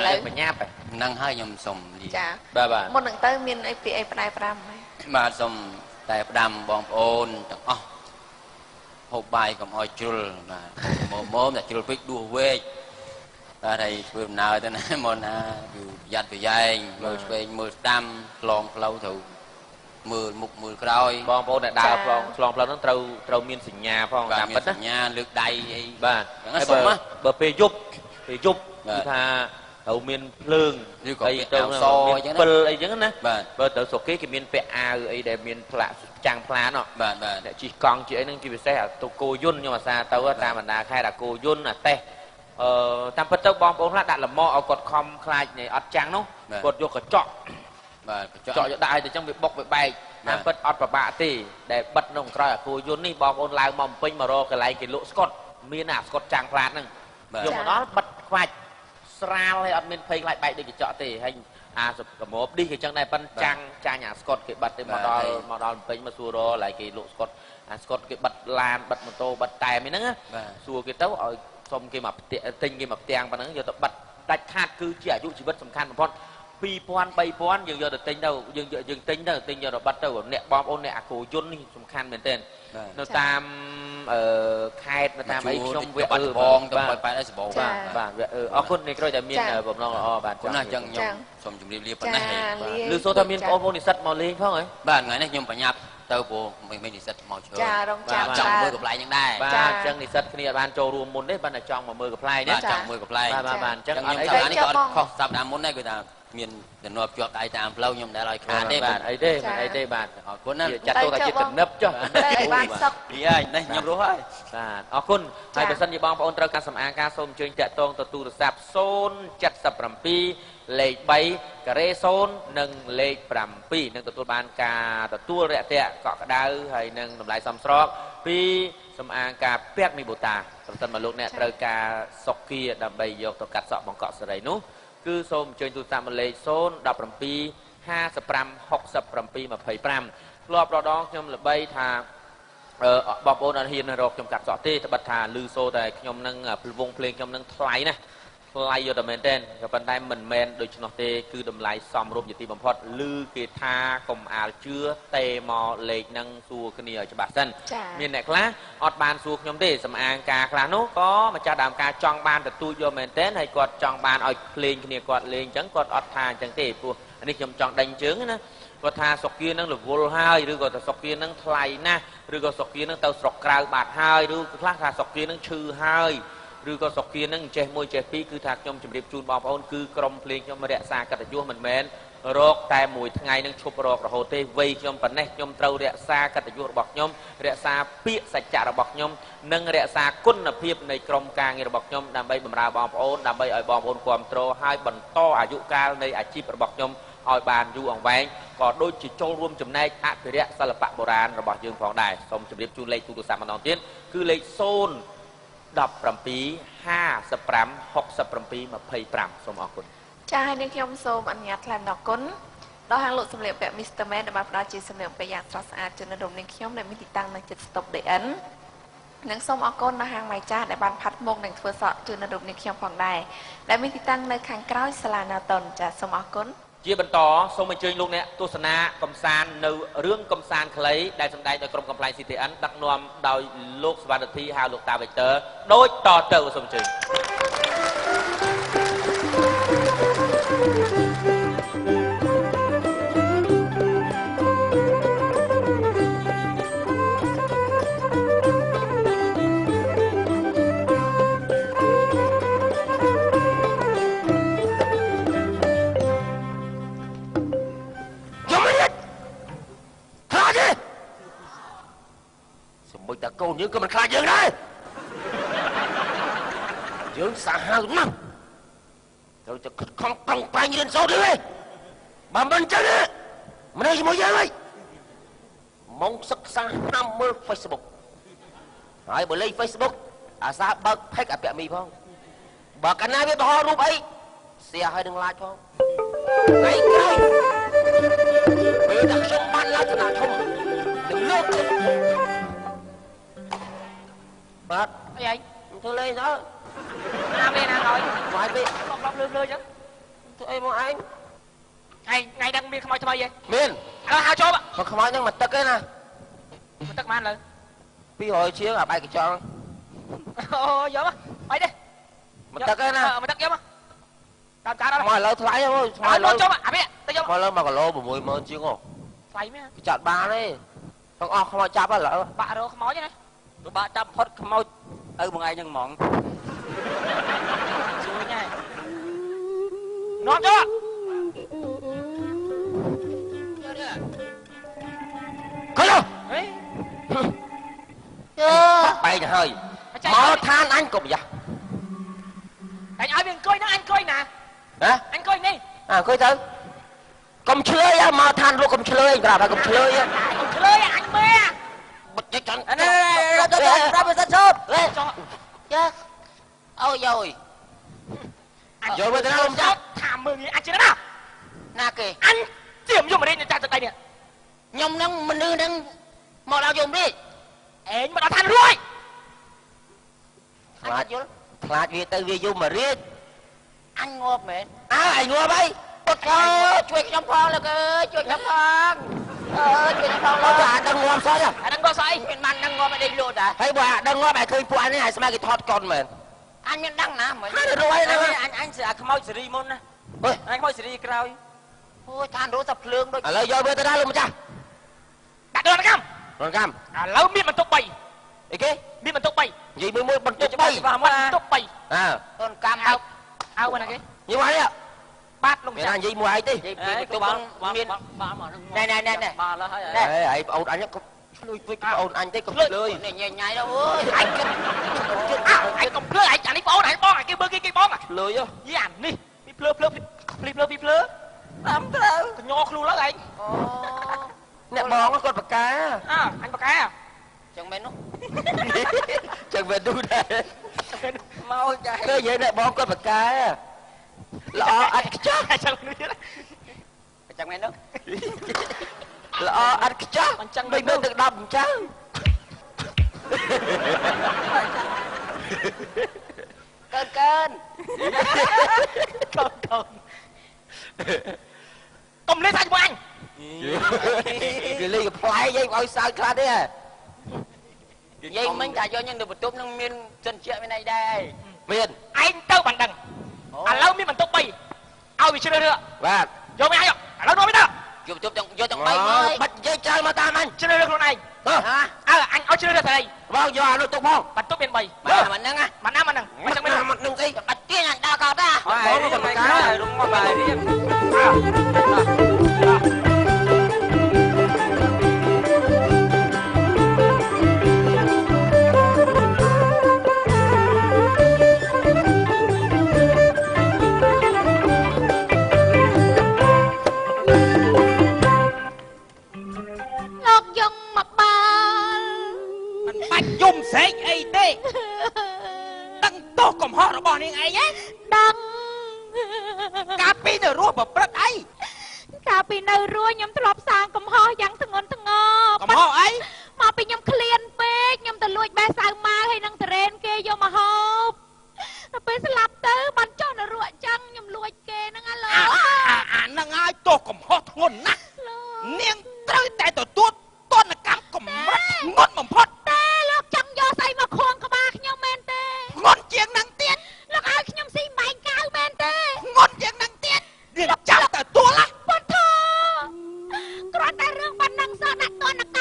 ឡូវ បញ្ញាប់ ហ្នឹងហើយខ្ញុំសុំលា ចា បាទបាទ មុននឹងទៅមានអីពីអីផ្ដែផ្ដាំហើយ បាទសូមតែផ្ដាំបងប្អូនទាំងអស់ហូបបាយកុំឲ្យជ្រុលបាទមុំតែជ្រុលពេកដួសវែកបាទហើយធ្វើដំណើរទៅណាមកណាគឺប្រយ័ត្នប្រយែងមើលឆ្វេងមើលស្ដាំឆ្លងផ្លូវត្រូវមើលមុខមើលក្រោយ បងប្អូនដែលដើរឆ្លងផ្លូវហ្នឹងត្រូវមានសញ្ញាផង បាទ តាមពិតណា មានសញ្ញាលើកដៃអី បាទ ហ្នឹង ហើយ សុំ បើ ណា បើពេលយប់ពេលយប់ បាទ គឺថាត្រូវមានភ្លើង ឬក៏ អី ពាក់អាវស មាន អញ្ចឹងណា ពិលអីចឹងណា បាទ បើទៅស្រុកគេគេមានពាក់អាវអីដែលមានផ្លាកចាំងផ្លានោះ បាទបាទ អ្នកជិះកង់ជិះអីហ្នឹងជាពិសេសអាទូគោយន្តខ្ញុំអាសាទៅតាមបណ្ដាខេត្តអាគោយន្តអាតេះអឺតាមពិតទៅបងប្អូនខ្លះដាក់លំអឲ្យគាត់ខំខ្លាចនៃអត់ចាំងនោះ បាទ គាត់យកកញ្ចក់ បាទកញ្ចក់ ចក់យកដាក់ឲ្យទៅចឹងវាបុកវាបែក បាទ តាមពិតអត់ប្របាក់ទេដែលបិទនៅក្រោយអាគោយន្តនេះបងប្អូនឡើងមកបំពេញមករកកន្លែងគេលក់ស្កុតមានអាស្កុតចាំងផ្លាតហ្នឹង បាទ យកមកដល់បិទខ្វាច់ស្រាលហើយអត់មានភ័យខ្លាចបែកដូចកញ្ចក់ទេហើយអាកម្របឌីសក៏ចឹងដែរប៉ិនចាំងចាញ់អាស្កុតគេបិទទេមកដល់មកដល់បំពេញមកសួររកកន្លែងគេលក់ស្កុតអាស្កុតគេបិទឡានបិទម៉ូតូបិទតែមអីហ្នឹងណា បាទ សួរគេទៅឲ្យសុំគេមកផ្ទះទិញគេមកផ្ទាំងប៉ុណ្ណឹងយកទៅបិទដាច់ខាតគឺជាអាយុជីវិតសំខាន់បំផុត2000 3000យើងយកទៅទិញទៅយើងយកយើងទិញទៅទិញយកទៅបិទទៅអ្នកបងប្អូនអ្នកអាគោយន្តនេះសំខាន់មែនទែន បាទ នៅតាមអឺខេត្តនៅតាមអីខ្ញុំវា បាត់បងទៅ បាទ ប៉ោយប៉ែតអីសបោ ចា បាទវាអរគុណនេះក្រោយតែមាន ចា បំណងល្អបាទ គុណណាស់អញ្ចឹងខ្ញុំ ចា សូមជម្រាបលាប៉ុ ចា ណ្ណេះហើយ លា ឬសូថាមានបងប្អូននិស្សិតមកលេងផងហ៎ បាទថ្ងៃនេះខ្ញុំបញ្ញាប់ទៅព្រោះមិនមាននិស្សិតមកជ្រើ ចារងចាំ ចង់ ច្រើន មើលកំប្លែងយ៉ាងដែរ បាទ ចា អញ្ចឹងនិស្សិតគ្នាអត់បានចូលរួមមុនទេបានតែចង់មកមើលកំប្លែងណា បាទចង់មើលកំប្លែង បាទបាទបាទអញ្ចឹង ចឹង អត់អី ខ្ញុំសប្តាហ៍នេះទេក៏អត់ខុសសប្តាហ៍មុនដែរគឺថាមានទំនាប់ជាប់ដៃតាមផ្លូវខ្ញុំមិនដែលឲ្យខាតទេ បាទអីទេមិនអីទេបាទ អរគុណណា ជាចាត់ទុកថាជាទំនឹបចុះ តែឲ្យបានសុខ ពីហើយនេះខ្ញុំរស់ហើយ បាទអរគុណហើយបើសិនជាបងប្អូនត្រូវការសម្អាងការសូមអញ្ជើញតាក់ទងទៅទូរស័ព្ទ077លេខ3ការ៉េ0និងលេខ7នឹងទទួលបានការទទួលរាក់ទាក់កក់ក្ដៅហើយនឹងតម្លៃសមស្របពីសម្អាងការពាក់មីបូតាប្រសិនបើលោកអ្នកត្រូវការសុគាដើម្បីយកទៅកាត់សក់បង្កក់សេរីនោះគឺសូមអញ្ជើញទូរស័ព្ទមកលេខ017 55 67 25ធ្លាប់រដងខ្ញុំល្បីថា អឺបងប្អូនអត់ហ៊ានរកខ្ញុំកាត់សក់ទេត្បិតថាលឺសូរតែខ្ញុំនឹងវងភ្លេងខ្ញុំនឹងថ្លៃណាស់ថ្លៃយកតែមែនទែនក៏ប៉ុន្តែមិនមែនដូច្នោះទេគឺតម្លៃសមរម្យជាទីបំផុតលឺគេថាកុំអាលជឿទេមកលេខនឹងសួរគ្នាឲ្យច្បាស់សិន ចា មានអ្នកខ្លះអត់បានសួរខ្ញុំទេសំអាងការខ្លះនោះក៏ម្ចាស់ដើមការចង់បានទទួលយកមែនទែនហើយគាត់ចង់បានឲ្យភ្លេងគ្នាគាត់លេងអញ្ចឹងគាត់អត់ថាអញ្ចឹងទេព្រោះអានេះខ្ញុំចង់ដេញជើងណាគាត់ថាសុគានឹងរវល់ហើយឬក៏ថាសុគានឹងថ្លៃណាស់ឬក៏សុគានឹងទៅស្រុកក្រៅបាត់ហើយឬខ្លះថាសុគានឹងឈឺហើយឬក៏សុគានឹងចេះមួយចេះពីរគឺថាខ្ញុំជម្រាបជូនបងប្អូនគឺក្រុមភ្លេងខ្ញុំរក្សាកិត្តិយសមិនមែនរកតែមួយថ្ងៃនឹងឈប់រករហូតទេវ័យខ្ញុំប៉ុណ្ណេះខ្ញុំត្រូវរក្សាកិត្តិយសរបស់ខ្ញុំរក្សាពាក្យសច្ចៈរបស់ខ្ញុំនិងរក្សាគុណភាពនៃក្រុមការងាររបស់ខ្ញុំដើម្បីបម្រើបងប្អូនដើម្បីឲ្យបងប្អូនគាំទ្រហើយបន្តអាយុកាលនៃអាជីពរបស់ខ្ញុំឲ្យបានយូរអង្វែងក៏ដូចជាចូលរួមចំណែកអភិរក្សសិល្បៈបុរាណរបស់យើងផងដែរសូមជម្រាបជូនលេខទូរស័ព្ទម្ដងទៀតគឺលេខ0 17 55 67 25សូមអរគុណ ចាហើយនាងខ្ញុំសូមអនុញ្ញាតថ្លែងអំណរគុណដល់ហាងលក់សម្លៀកបំពាក់ Mr. Man ដែលបានផ្ដល់ជាសម្លៀកបំពាក់យ៉ាងស្រស់ស្អាតជូនដល់រោងនាងខ្ញុំដែលមានទីតាំងនៅជិត Stop DN និងសូមអរគុណដល់ហាងម៉ៃចាស់ដែលបានផាត់មុខនិងធ្វើសក់ជូនដល់រោងនាងខ្ញុំផងដែរដែលមានទីតាំងនៅខាងក្រោយសាលាណាតុនចាសូមអរគុណ ជាបន្តសូមអញ្ជើញលោកអ្នកទស្សនាកំសាន្តនៅរឿងកំសាន្តខ្លីដែលសម្ដែងដោយក្រុមកំប្លែង CTN ដឹកនាំដោយលោកសវណ្ណធីហៅលោកតាវិកទ័រដូចតទៅសូមអញ្ជើញ ខ្ញុំមិនខ្លាចទេសម្បីតែកូនយើងក៏មិនខ្លាចយើងដែរយើងសាហាវណាស់ត្រូវតែខិតខំប្រឹងប្រែងរៀនសូត្រទេបើមិនចឹងទេមិននេះជាមួយយើងហើយមកសិក្សាហាមមើល Facebook ហើយបើលេង Facebook អាសាបើក page អាពាក់មីផងបើកាលណាវាបង្ហោះរូបអី share ឲ្យនឹង like ផងថ្ងៃក្រោយពេលដែលខ្ញុំបានឡើងឋានៈធំនឹងលើកចិត្តបាទ អីឯង ធ្វើលេងទៅ ណាមេណាហើយ វាយពេក ឡប់ឡប់លើលើចឹង ធ្វើអីមកឯង ថ្ងៃថ្ងៃហ្នឹងមានខ្មោចថ្មីហ៎ មាន ឥឡូវហៅចូល មកខ្មោចហ្នឹងមកទឹកឯណា មកទឹកបានលើ 200ជាងអាបែកកញ្ចក់ អូយកមកអីទេ មកទឹកឯណា មកទឹកយកមកតាមការដល់ មកឥឡូវថ្លៃហ៎ ថ្លៃមកចូលអានេះទៅយក មកលើ1គីឡូ 60000 ជាងហ៎ ថ្លៃមែន ចាត់បានទេទាំងអស់ខ្មោចចាប់ឥឡូវ បាក់រកខ្មោចណា ពិបាកចាប់ផុតខ្មោចឪបងឯងហ្នឹងហ្មង ជួយញ៉ែនាំចូល ខុយ ហេ បែកទៅហើយមកឋានអញកុំយ៉ា អញឲ្យវាអង្គុយហ្នឹងអញអង្គុយណា ហ៎ អញអង្គុយនេះ អង្គុយទៅកុំឆ្លើយមកឋានលោកកុំឆ្លើយប្រាប់ឲ្យកុំឆ្លើយក ុំឆ្លើយអញមេ បិទចិត្ត អនេះប្រាប់វាសិនជប់ ចាអូយអូយយកទៅណាលោកចាស់ ថាមើលងាយអញជឿណា ណាគេ អញជាយមរាជចាស់ទឹកដីនេះ ខ្ញុំនឹងមនុស្សនឹងមកដល់យមរាជ ឯងមកដល់ឋានរួយ ខ្លាចយល់ខ្លាចវាទៅវាយមរាជ អញងាប់មែន អើឯងងាប់អី ពុតជួយខ្ញុំផងលោកអើយជួយខ្ញុំផងអើជួយខ្ញុំផង លោកអាដឹងងាប់សោះ អាដឹងងាប់សោះអី មានបានដឹងងាប់ឲ្យដេកលក់តា ហើយបើអាដឹងងាប់ឲ្យឃើញពួកអញនេះឲ្យស្មានគេថតកុនមែន អញមានដឹងណាមែន ហើយរួយណា អញស្អាខ្មោចសេរីមុនណាអញខ្មោចសេរីក្រោយអូយឋានរស់តែភ្លើងដូច ឥឡូវយកវាទៅណាលោកម្ចាស់ ដាក់ដល់កម្ម ដល់កម្ម ឥឡូវមានបន្ទុក3 អីគេ មានបន្ទុក3 និយាយមួយមួយបន្ទុក3 បន្ទុក3 អើ តនកម្ម អៅណាគេ និយាយមកនេះ បាទលោកម្ចាស់ មាននិយាយមួយឯងទេ និយាយពីបន្ទុកមាន ណែណែណែណែ បាទហើយ ហេឯងប្អូនអញក៏ឆ្លុយពេកប្អូនអញទេក៏ឆ្លើយ នេះញ៉ៃញ៉ៃដល់អើយ ឯងគិតអើឯងកុំភ្លើឯងអានេះប្អូនឯងបងឯងគេមើលគេគេបង ឆ្លើយ យីអានេះពីភ្លើភ្លើភ្លីភ្លើពីភ្លើ តាមត្រូវ កញ័រខ្លួនឡើយឯង អូ អ្នកបងគាត់បកា អើអញបកា ចឹងមែននោះ ចឹងមែននោះដែរ មកចា ឃើញនិយាយអ្នកបងគាត់បកាល្អអត់ខ្ចោះ ចឹងនោះទៀត ចឹងមែននោះ ល្អអត់ខ្ចោះមិនមើលទឹក10អញ្ចឹង កើនកើន កើនកើន កុំលេងសាច់ជាមួយអញ គេលេងកំប្លែងឯងឲ្យសើចខ្លះទេ និយាយមិញថាយកញ៉ឹងនៅបន្ទប់នឹងមានសិនជាមានអីដែរ មាន ឯងទៅបានដឹងឥឡូវមានបន្ទប់3ឲ្យវាជ្រើសរើស បាទ យកមិនឲ្យឥឡូវនាំទៅ យកបន្ទប់ទាំងយកទាំង3មក បាច់និយាយច្រើនមកតាមអញ ជ្រើសរើសខ្លួនឯង ហ៎ អើអញឲ្យជ្រើសរើសតែអី បងយកអានោះទុកផង បន្ទប់មាន3 បាទមិនហ្នឹង មិនណាមិនហ្នឹងមិនចឹង មិនហ្នឹងស្អី បាច់ទាញអញដល់កោតដែរ បងក៏មិនកើត រុំមកបាយរៀង លោកយងមកបាល មិនបាច់យំស្រែកអីទេដឹងទោសកំហុសរបស់នាងឯងហ៎ ដឹង កាលពីនៅរស់ប្រព្រឹត្តអី កាលពីនៅរស់ខ្ញុំធ្លាប់សាងកំហុសយ៉ាងធ្ងន់ធ្ងរ កំហុសអី មកពីខ្ញុំឃ្លានពេកខ្ញុំទៅលួចបេះសៅម៉ាវហើយនឹងតរ៉េនគេយកមកហូបដល់ពេលស្លាប់ទៅបានចុះនរកចឹងខ្ញុំលួចគេហ្នឹងអាលោក អាហ្នឹងហើយទោសកំហុសធ្ងន់ណាស់នាងត្រូវតែទទួលទណ្ឌកម្មកម្រិតធ្ងន់បំផុត ទេលោកចង់យកស្អីមកខួងក្បាលខ្ញុំមែនទេ ធ្ងន់ជាងហ្នឹងទៀត លោកឲ្យខ្ញុំស៊ីបែងកៅមែនទេ ធ្ងន់ជាងហ្នឹងទៀតនាងចាំទទួលណា ពុទ្ធោគ្រាន់តែរឿងប៉ុណ្ណឹងសោះដាក់ទណ្ឌកម្ម